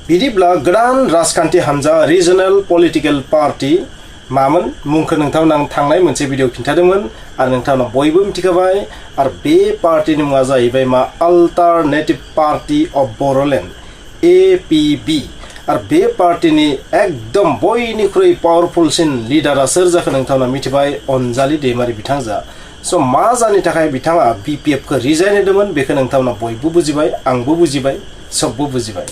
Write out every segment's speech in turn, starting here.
बिदिब्ला गोदान राजखान्थि हान्जा रिजनल पलिटिकल पार्टी मामोन मुंखौ नोंथांनो आं थांनाय मोनसे भिडिअ खिन्थादोंमोन आरो नोंथांनो बयबो मिथिखाबाय आरो बे पार्टीनि मुङा जाहैबाय मा alternative party of Bodoland APB आरो बे पार्टीनि एकदम बयनिख्रुइ पावरफुलसिन लिडारा सोर जाखो नोंथांनो मिथिबाय अनजालि दैमारि बिथांजो स' मा जानि थाखाय बिथाङा BPF खौ रिजाइन होदोंमोन बेखौ नोंथांनो बयबो बुजिबाय आंबो बुजिबाय सबबो बुजिबाय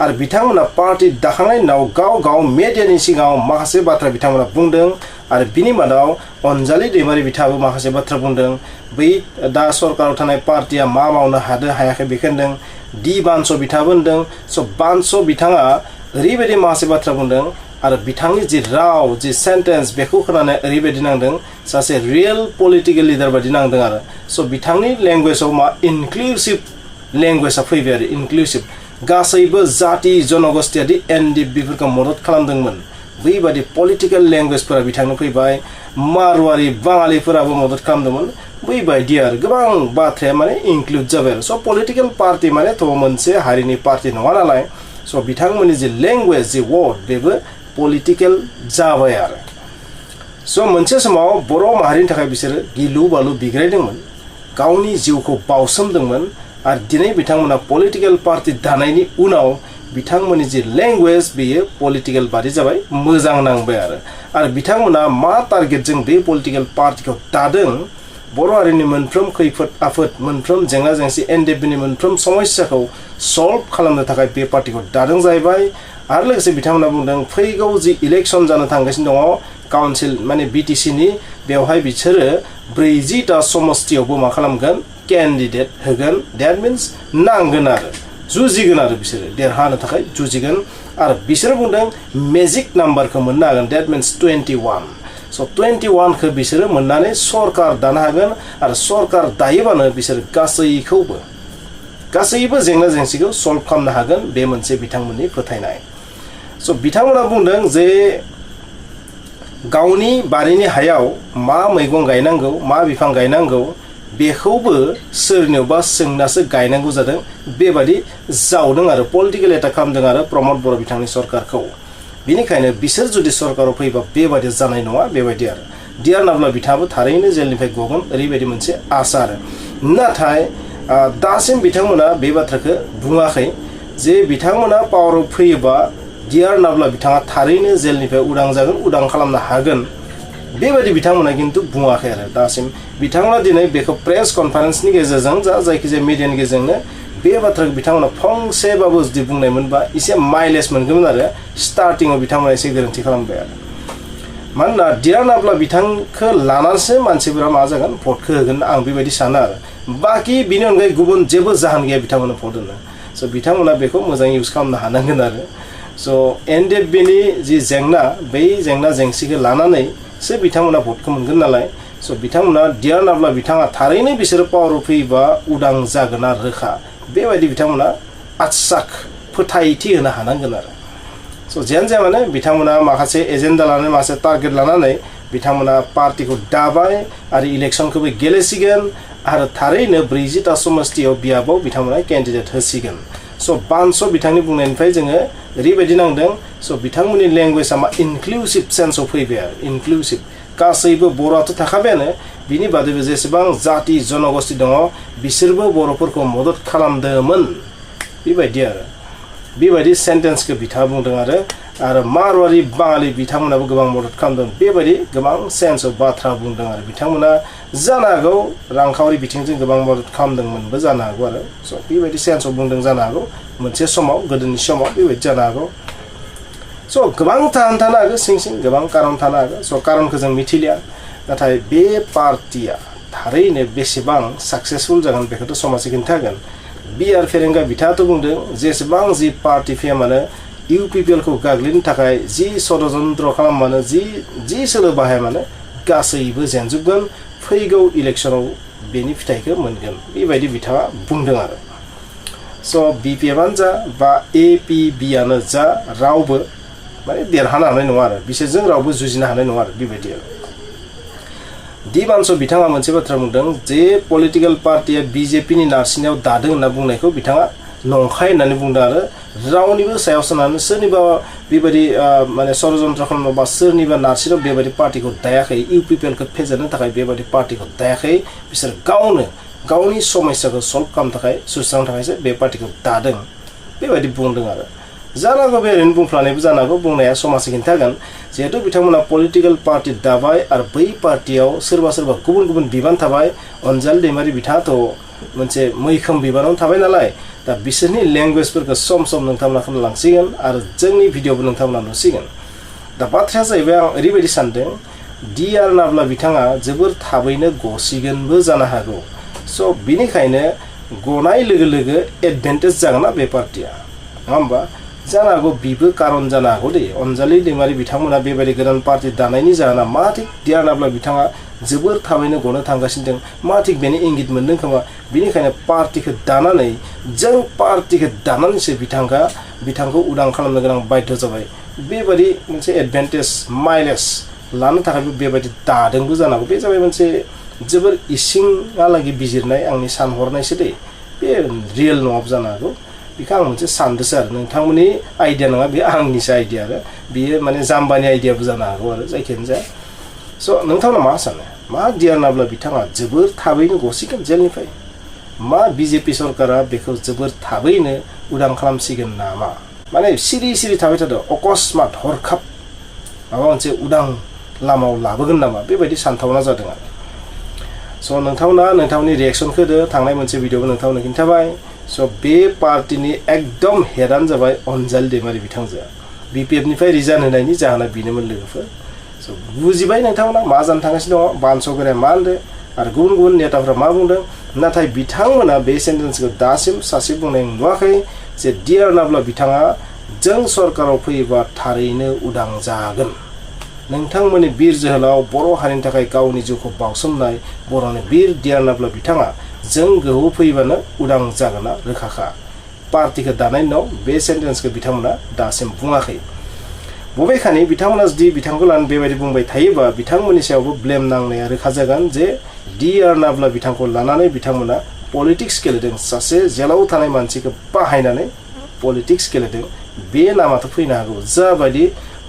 आरो बिथांमोना पार्टी दाखांनायनि उनाव गाव मेडियानि सिगाङाव माखासे बाथ्रा बिथांमोना बुंदों आरो बिनि मादाव अनजालि दैमारि बिथाङाबो माखासे बाथ्रा बुंदों बै दा सरकाराव थानाय पार्टीया मा मावनो हादो हायाखै बेखौ होनदों डी बानस' बिथाङाबो होनदों स' बानस' बिथाङा ओरैबायदि माखासे बाथ्रा बुंदों आरो बिथांनि जि राव जि सेन्टेन्स बेखौ खोनानै ओरैबायदि नांदों सासे रियेल पलिटिकेल लिडार बायदि नांदों आरो स' बिथांनि लेंगुवेजाव मा इनक्लुसिभ लेंगुवेजआ फैबाय आरो इनक्लुसिभ गासैबो जाति जनगोष्ठीयादि NDPफोरखौ मदद खालामदोंमोन बैबादि पलिटिकेल लेंगुवेजफोरा बिथांनो फैबाय मारवारि बाङालिफोराबो मदद खालामदोंमोन बैबायदि आरो गोबां बाथ्राया माने इनक्लुड जाबाय आरो स' पलिटिकेल पार्टी माने थ' मोनसे हारिनि पार्टी नङा नालाय स' बिथांमोननि जि लेंगुवेज जि वर्ड बेबो पलिटिकेल जाबाय आरो स' मोनसे समाव बर' माहारिनि थाखाय बिसोरो गिलु बालु बिग्रायदोंमोन गावनि जिउखौ बावसोमदोंमोन आरो दिनै बिथांमोना पलिटिकेल पार्टी दानायनि उनाव बिथांमोननि जि लेंगुवेज बेयो पलिटिकेल बादि जाबाय मोजां नांबाय आरो बिथांमोना मा टारगेटजों बे पलिटिकेल पार्टीखौ दादों बर' हारिनि मोनफ्रोम खैफोद आफोद मोनफ्रोम जेंना जेंसि NDPनि मोनफ्रोम समस्याखौ सल्भ खालामनो थाखाय बे पार्टीखौ दादों जाहैबाय आरो लोगोसे बिथांमोना बुंदों फैगौ जि इलेक्शन जानो थांगासिनो दङ काउन्सिल माने BTCनि बेवहाय बिसोरो 40टा समष्टियावबो मा खालामगोन कैंडिडेट होगोन दैट मीन्स नांगोन आरो जुजिगोन आरो बिसोरो देरहानो थाखाय जुजिगोन आरो बिसोरो बुंदों मेजिक नाम्बारखौ मोननो हागोन दैट मीन्स 21 स' 21 खौ बिसोरो मोननानै सरकार दानो हागोन आरो सरकार दायोबानो बिसोर गासैबो जेंना जेंसिखौ सल्भ खालामनो हागोन बे मोनसे बिथांमोननि फोथायनाय स' बिथांमोना बुंदों जे गावनि बारिनि हायाव मा मैगं गायनांगौ मा बिफां गायनांगौ बेखौबो सोरनियावबा सोंनासो गायनांगौ जादों बेबादि जावदों आरो पलिटिकेल एटाक खालामदों आरो प्रमद बर' बिथांनि सरकारखौ बिनिखायनो बिसोर जुदि सरकाराव फैबा बेबादि जानाय नङा बेबायदि आरो डिआर नाब्ला बिथाङाबो थारैनो जेलनिफ्राय गगोन ओरैबायदि मोनसे आसा आरो नाथाय दासिम बिथांमोना बे बाथ्राखौ बुङाखै जे बिथांमोना पावाराव फैयोबा डिआर नाब्ला बिथाङा थारैनो जेलनिफ्राय उदां जागोन उदां खालामनो हागोन बेबायदि बिथांमोना किन्तु बुङाखै आरो दासिम बिथांमोना दिनै बेखौ प्रेस कनफारेन्सनि गेजेरजों जायखिजाया मिडियानि गेजेरजोंनो बे बाथ्राखौ बिथांमोना फंसेबाबो जुदि बुंनायमोनबा एसे माइलेज मोनगौमोन आरो स्टार्टिंआव बिथांमोना एसे गोरोन्थि खालामबाय आरो मानोना डिआर नाब्ला बिथांखौ लानानैसो मानसिफोरा मा जागोन भटखौ होगोन आं बेबायदि सानो आरो बाखि बिनि अनगायै गुबुन जेबो जाहोन गैया बिथांमोना भट होनो स' बिथांमोना बेखौ मोजां इउज खालामनो हानांगोन आरो स' NDPनि जि जेंना बै जेंना जेंसिखौ लानानैसो बिथांमोना भटखौ मोनगोन नालाय स' बिथांमोना डिआर नाब्ला बिथाङा थारैनो बिसोरो पावाराव फैयोबा उदां जागोन आरो रोखा बेबायदि बिथांमोना आस्साक फोथायथि होनो हानांगोन आरो स' जियानो जाया माने बिथांमोना माखासे एजेन्डा लानानै माखासे टारगेट लानानै बिथांमोना पार्टीखौ दाबाय आरो इलेक्शनखौबो गेलेसिगोन आरो थारैनो 40टा समष्टियाव बियाबाव बिथांमोना केन्डिडेट होसिगोन स' बानस' बिथांनि बुंनायनिफ्राय जोङो ओरैबायदि नांदों स' बिथांमोननि लेंगुवेजआ मा इनक्लुसिभ सेन्सआव फैबाय आरो इनक्लुसिभ गासैबो बर'आथ' थाखाबायानो बिनि बादैबो जेसेबां जाति जनगोष्ठी दङ बिसोरबो बर'फोरखौ मदद खालामदोंमोन बेबायदि सेन्टेन्सखौ बिथाङा बुंदों आरो मारवारि बाङालि बिथांमोनाबो गोबां मदद खालामदों बेबायदि गोबां सेन्सआव बाथ्रा बुंदों आरो बिथांमोना जानो हागौ रांखावरि बिथिंजों गोबां मदद खालामदोंमोनबो जानो हागौ आरो स' बेबायदि सेन्सआव बुंदों जानो हागौ मोनसे समाव गोदोनि समाव बेबायदि जानो हागौ स' गोबां जाहोन थानो हागौ सिं गोबां कारन थानो हागौ स' कारनखौ जों मिथिलिया नाथाय बे पार्टीया थारैनो बेसेबां साक्सेसफुल जागोन बेखौथ' समाजै खिन्थागोन बिआर फेरेंगा बिथाङाथ' बुंदों जेसेबां जि पार्टी फैया मानो UPPLखौ गाग्लिनो थाखाय जि षड्यन्त्र खालामबानो जि सोलो बाहाया मानो गासैबो जेनजोबगोन फैगौ इलेक्शनाव बेनि फिथाइखौ मोनगोन बेबायदि बिथाङा बुंदों आरो स' BPFआनो जा बा APBआनो जा रावबो माने देरहानो हानाय नङा आरो बिसोरजों रावबो जुजिनो हानाय नङा आरो बेबायदि आरो डी बानस' बिथाङा मोनसे बाथ्रा बुंदों जे पलिटिकेल पार्टीया BJPनि नारसिननायाव दादों होनना बुंनायखौ बिथाङा नंखाय होननानै बुंदों आरो रावनिबो सायाव सोनानै सोरनिबा बेबायदि माने षड़यन्त्र खालामनो बा सोरनिबा नारसिनाव बेबायदि पार्टीखौ दायाखै इउपिपिएलखौ फेजेननो थाखाय बेबायदि पार्टीखौ दायाखै बिसोर गावनो गावनि समस्याखौ सल्भ खालामनो थाखाय सुस्रांनो थाखायसो बे पार्टीखौ दादों बेबायदि बुंदों आरो जानांगौ बे ओरैनो बुंफ्लानायबो जानांगौ बुंनाया समाजै खिन्थागोन जिहेतु बिथांमोना पलिटिकेल पार्टी दाबाय आरो बै पार्टीयाव सोरबा सोरबा गुबुन गुबुन बिबान थाबाय अनजालि दैमारि बिथाङाथ' मोनसे मैखोम बिबानावनो थाबाय नालाय दा बिसोरनि लेंगुवेजफोरखौ सम सम नोंथांमोना खोनालांसिगोन आरो जोंनि भिडिअबो नोंथांमोना नुसिगोन दा बाथ्राया जाहैबाय आं ओरैबायदि सानदों D.R. नाब्ला बिथाङा जोबोर थाबैनो गसिगोनबो जानो हागौ स' बिनिखायनो गनाय लोगो लोगो एडभान्टेज जागोन ना बे पार्टीया नङा होमबा जानो हागौ बिबो कारन जानो हागौ दे अनजालि दैमारि बिथांमोना बेबायदि गोदान पार्टी दानायनि जाहोना मा थिक D.R. नाब्ला बिथाङा जोबोर थाबैनो गनो थांगासिनो दं मा थिक बेनि इंगित मोनदों खोमा बिनिखायनो पार्टीखौ दानानै जों पार्टीखौ दानानैसो बिथांखौ उदां खालामनो गोनां बाध्य जाबाय बेबायदि मोनसे एडभान्टेज माइलेज लानो थाखायबो बेबायदि दादोंबो जानो हागौ बे जाबाय मोनसे जोबोर इसिंहालागै बिजिरनाय आंनि सानहरनायसो दे बे रियेल नङाबो जानो हागौ बेखौ आं मोनसे सानदोंसो आरो नोंथांमोननि आइडिया नङा बे आंनिसो आइडिया आरो बियो माने जाम्बानि आइडियाबो जानो हागौ आरो जायखियानो जाया स' नोंथांमोना मा सानो मा D.R. नाब्ला बिथाङा जोबोर थाबैनो गसिगोन जेलनिफ्राय मा बिजेपि सरकारा बेखौ जोबोर थाबैनो उदां खालामसिगोन नामा माने सिरि सिरि थाबाय थादों अकस्मात हरखाब माबा मोनसे उदां लामायाव लाबोगोन नामा बेबायदि सानथावना जादों आरो स' नोंथांमोना नोंथांनि रिएक्सनखौ होदो थांनाय मोनसे भिडिअबो नोंथांमोनो खिन्थाबाय स' बे पार्टीनि एकदम हेडानो जाबाय अनजालि दैमारि बिथांजोआ BPF-निफ्राय रिजाइन होनायनि जाहोना बेनोमोन लोगोफोर स' बुजिबाय नोंथांमोना मा जानो थांगासिनो दङ बानस'गोराया मा होनदों आरो गुबुन गुबुन नेताफ्रा मा बुंदों नाथाय बिथांमोना बे सेन्टेन्सखौ दासिम सासे बुंनाय नुवाखै जे D.R. नाब्ला बिथाङा जों सरकाराव फैयोबा थारैनो उदां जागोन नोंथांमोननि बिर जोहोलाव बर' हारिनि थाखाय गावनि जिउखौ बावसोमनाय बर'नि बिर D.R. नाब्ला बिथाङा जों गोहो फैबानो उदां जागोना रोखाखा पार्टीखौ दानायनि उनाव बे सेन्टेन्सखौ बिथांमोना दासिम बुङाखै बबेखानि बिथांमोना जुदि बिथांखौ लानानै बेबायदि बुंबाय थायोबा बिथांमोननि सायावबो ब्लेम नांनाया रोखा जागोन जे D.R. नाब्ला बिथांखौ लानानै बिथांमोना पलिटिक्स गेलेदों सासे जेलाव थानाय मानसिखौ बाहायनानै पलिटिक्स गेलेदों बे नामाथ' फैनो हागौ जाबायदि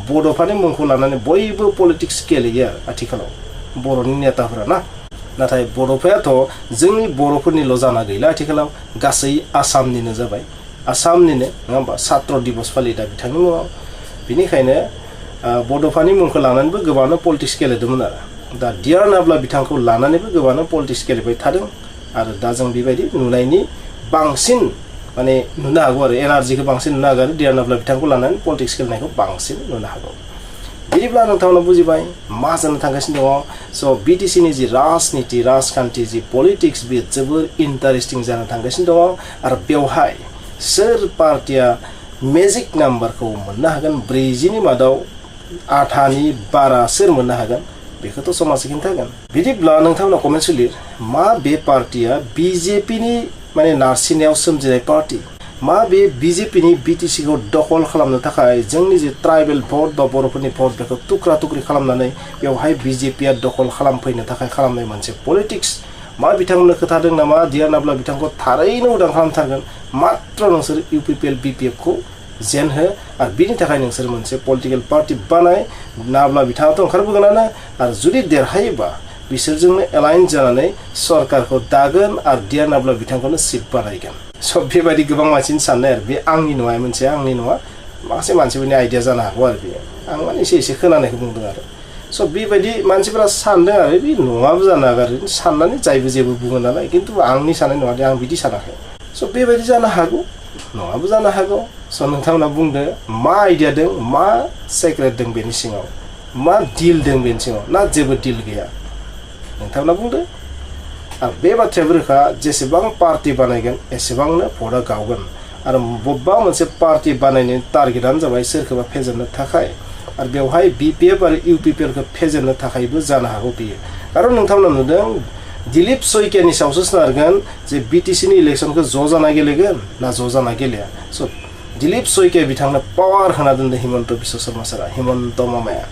बड'फानि मुंखौ लानानै बयबो पलिटिक्स गेलेयो आथिखालाव बर'नि नेताफोरा ना नाथाय बड'फायाथ' जोंनि बर'फोरनिल' जाना गैला आथिखालाव गासै आसामनिनो जाबाय आसामनिनो नङा होमबा सात्र दिबस फालियो दा बिथांनि मुङाव बिनिखायनो बड'फानि मुंखौ लानानैबो गोबाङानो पलिटिक्स गेलेदोंमोन आरो दा D.R. नाब्ला बिथांखौ लानानैबो गोबाङानो पलिटिक्स गेलेबाय थादों आरो दा जों बेबायदि नुनायनि बांसिन माने नुनो हागौ आरो एनार्जिखौ बांसिन नुनो हागौ आरो D.R. नाब्ला बिथांखौ लानानै पलिटिक्स गेलेनायखौ बांसिन नुनो हागौ बिदिब्ला नोंथांमोना बुजिबाय मा जानो थांगासिनो दङ स' BTC-नि जि राजनिति राजखान्थि जि पलिटिक्स बेयो जोबोर इन्टारेस्टिं जानो थांगासिनो दङ आरो बेवहाय सोर पार्टिया मेजिक नाम्बारखौ मोननो हागोन 40नि मादाव 8नि बारा सोर मोननो हागोन बेखौथ' समाजै खिन्थागोन बिदिब्ला नोंथांमोना कमेन्ट्स लिर मा बे पार्टिया BJP-नि माने नारसिननायाव सोमजिनाय पार्टी मा बे BJP-नि BTC-खौ दखल खालामनो थाखाय जोंनि जे ट्राइबेल भट बा बर'फोरनि भट बेखौ टुक्रा टुक्रि खालामनानै बेवहाय BJP-आ दखल खालामफैनो थाखाय खालामनाय मोनसे पलिटिक्स मा बिथांमोननो खोथादों नामा D.R. नाब्ला बिथांखौ थारैनो उदां खालामथारगोन मात्र नोंसोर UPPL BPF-खौ जेन हो आरो बिनि थाखाय नोंसोर मोनसे पलिटिकेल पार्टी बानाय नाब्ला बिथाङाथ' ओंखारबोगोनानो आरो जुदि देरहायोबा बिसोरजोंनो एलाइन जानानै सरकारखौ दागोन आरो D.R. नाब्ला बिथांखौनो चिफ बानायगोन स' बेबायदि गोबां मानसिनि साननाय आरो बे आंनि नङा मोनसे आंनि नङा माखासे मानसिफोरनि आइडिया जानो हागौ आरो बेयो आं माने एसे खोनानायखौ बुंदों आरो स' बेबायदि मानसिफोरा सानदों आरो बे नङाबो जानो हागौ आरो साननानै जायबो जेबो बुङो नालाय खिन्थु आंनि साननाय नङा दे आं बिदि सानाखै स' बेबायदि जानो हागौ नङाबो जानो हागौ स' नोंथांमोना बुंदो मा आइडिया दं मा सेक्रेट दं बेनि सिङाव मा डिल दं बेनि सिङाव ना जेबो डिल गैया नोंथांमोना बुंदो आरो बे बाथ्रायाबो रोखा जेसेबां पार्टी बानायगोन एसेबांनो भटआ गावगोन आरो बबेबा मोनसे पार्टी बानायनायनि टारगेटआनो जाबाय सोरखौबा फेजेननो थाखाय आरो बेवहाय BPF आरो UPPL-खौ फेजेननो थाखायबो जानो हागौ बेयो खारन नोंथांमोना नुदों दिलीप सयकियानि सायावसो सोनारगोन जे BTC-नि इलेक्सनखौ ज' जाना गेलेगोन ना ज' जाना गेलेया स' दिलीप सयकिया बिथांनो पावार होना दोनदों हिमन्त बिश्व शर्मा सारा हिमन्त मामाया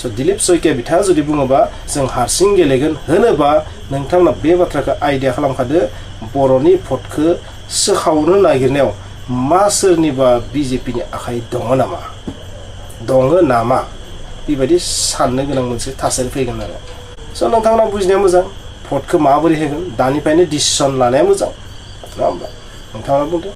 स' दिलीप सयकिया बिथाङा जुदि बुङोबा जों हारसिं गेलेगोन होनोबा नोंथांमोना बे बाथ्राखौ आइडिया खालामखादो बर'नि भटखौ सोखावनो नागिरनायाव मा सोरनिबा बिजेपिनि आखाइ दङ नामा बेबायदि साननो गोनां मोनसे थासारि फैगोन आरो स' नोंथांमोना बुजिनाया मोजां भटखौ माबोरै होगोन दानिफ्रायनो डिसिसन लानाया मोजां नङा होमबा नोंथाङा बुंदो